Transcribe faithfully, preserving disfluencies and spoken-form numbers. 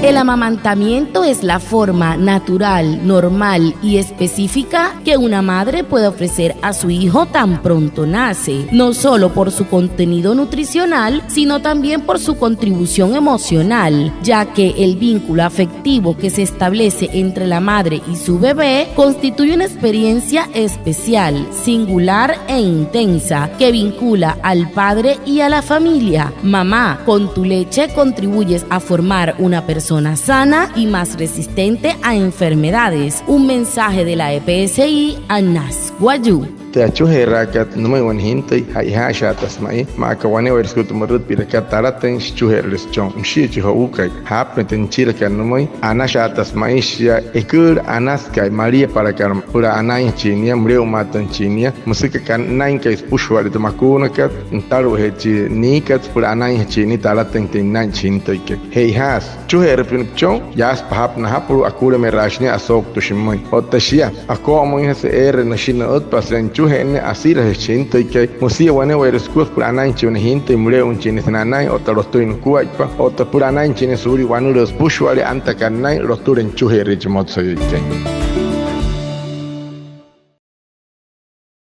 El amamantamiento es la forma natural, normal y específica que una madre puede ofrecer a su hijo tan pronto nace, no solo por su contenido nutricional, sino también por su contribución emocional, ya que el vínculo afectivo que se establece entre la madre y su bebé constituye una experiencia especial, singular e intensa que vincula al padre y a la familia. Mamá, con tu leche contribuyes a formar una persona sana y más resistente a enfermedades. Un mensaje de la E P S I Anas Wayuu. Tü achuje'eraakat nümüin wane jintüi, ja'ijaashaatasü ma'i, maa aka wane'ewai sükua tü mürüt pi'rakat talatüin süchuje'erüle süchon. Müshia chi jo'uukai, jaapüin tü nüchirakat nümüin, anashaatasü ma'i shia eküülü anasükai maliapalakat süpüla anainjachin nia, müle'umaatüinjachin nia, müsü aka anainkai süpüshua'ale tü makuunakat, nütalu'ujee chi niikat süpüla anainjachin nia talatüin tü nünain chi jintüikai. Je'ijaasü süchuje'erüle pia püchon, yaasü pajapü najapulu'u, akuuleme'eraashi nia, asouktüshi pümüin. Otta shia akoo'omüinjasü eere nüshi nü'ütpa'a sünain nüchuje'enüin, asirajüshi chi jintüikai, müsia wane'ewai sükua süpüla anainjachin wane jintüi, müle'uinjachin nia sünain anain, otta lotüin nukuaippa, otta süpüla anainjachin nia suulia wanülüü süpüshua'ale, antakat naa'in lotüle nüchuje'erüin chi Motsoyuukai.